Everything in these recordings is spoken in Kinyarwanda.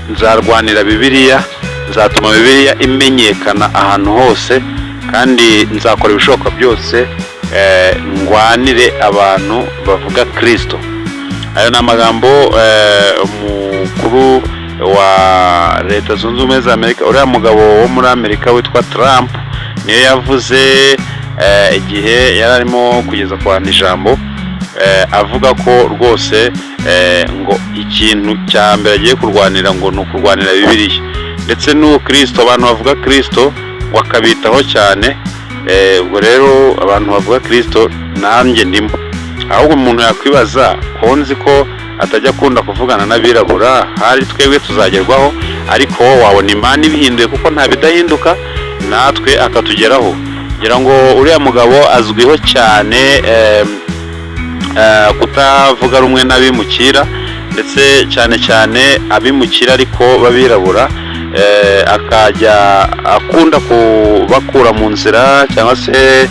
Nzarwanira Bibiliya, nzatuma Bibiliya imenyekana ahantu hose, kandi nzakora ibishoboka byose ndwanire abantu bavuga Kirisito. Ayo ni amagambo umukuru wa Leta Zunze Ubumwe za Amerika, uriya mugabo wo muri Amerika witwa Trump, niyo yavuze igihe yari arimo kugeza ku bantu ijambo, avuga ko rwose ngo ikintu cya mbere agiye kurwanira ngo ni ukurwanira Bibiliya ndetse n'uwo Kirisito, abantu bavuga Kirisito ngo akabitaho cyane. Ubwo rero abantu bavuga Kirisito nanjye ndimo. Ahubwo umuntu yakwibaza ko nzi ko atajya akunda kuvugana n'abirabura, hari twebwe tuzagerwaho, ariko wabona Imana ibihinduye kuko nta bidahinduka, natwe akatugeraho. Ngira ngo uriya mugabo azwiho cyane kutavuga rumwe n'abimukira, ndetse cyane cyane abimukira ariko b'abirabura, akajya akunda kubakura mu nzira cyangwa se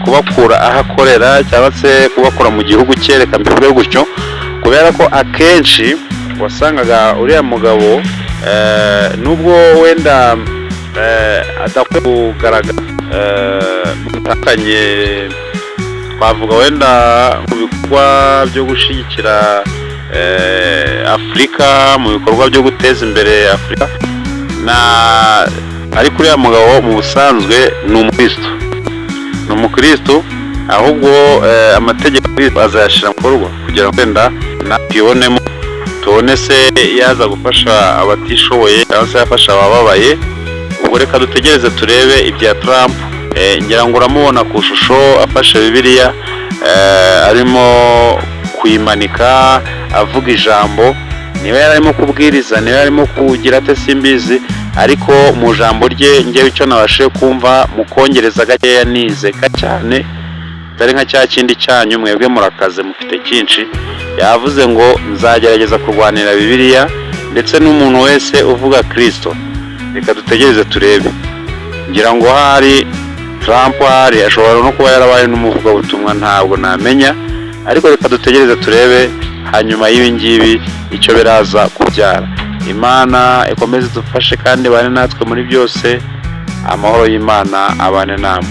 kubakura aho akorera cyangwa se kubakura mu gihugu cye, reka mbivuge gutyo, kubera ko akenshi wasangaga uriya mugabo nubwo wenda adakwiye kugaragara mu bitandukanye, twavuga wenda mu bikorwa byo gushyigikira Afurika, mu bikorwa byo guteza imbere Afurika na, ariko uriya mugabo mu busanzwe ni umukristo, ni umukristo. Ahubwo amategeko azayashyira mu bikorwa kugira ngo wenda natwibonemo, tubone se yaza gufasha abatishoboye cyangwa se yafasha abababaye. Ubwo reka dutegereze turebe ibya Trump. Ngira ngo uramubona ku ishusho afashe Bibiliya, arimo kuyimanika avuga ijambo. Niba yari arimo kubwiriza, niba yarimo kugira ate, simbizi, ariko mu jambo rye ngewe icyo nabashije kumva mu kongereza gakeya nize cyane, atari nka cya kindi cyanyu mwebwe murakaze mufite cyinshi, yavuze ngo nzagerageza kurwanira Bibiliya ndetse n'umuntu wese uvuga Kirisito. Reka dutegereze turebe. Ngira ngo hari Trump hari ashobora no kuba yarabaye n'umuvugabutumwa, ntabwo namenya, ariko reka dutegereze turebe hanyuma y'ibi ngibi icyo biraza kubyara. Imana ikomeze idufashe kandi ibane natwe muri byose. Amahoro y'Imana abane namwe.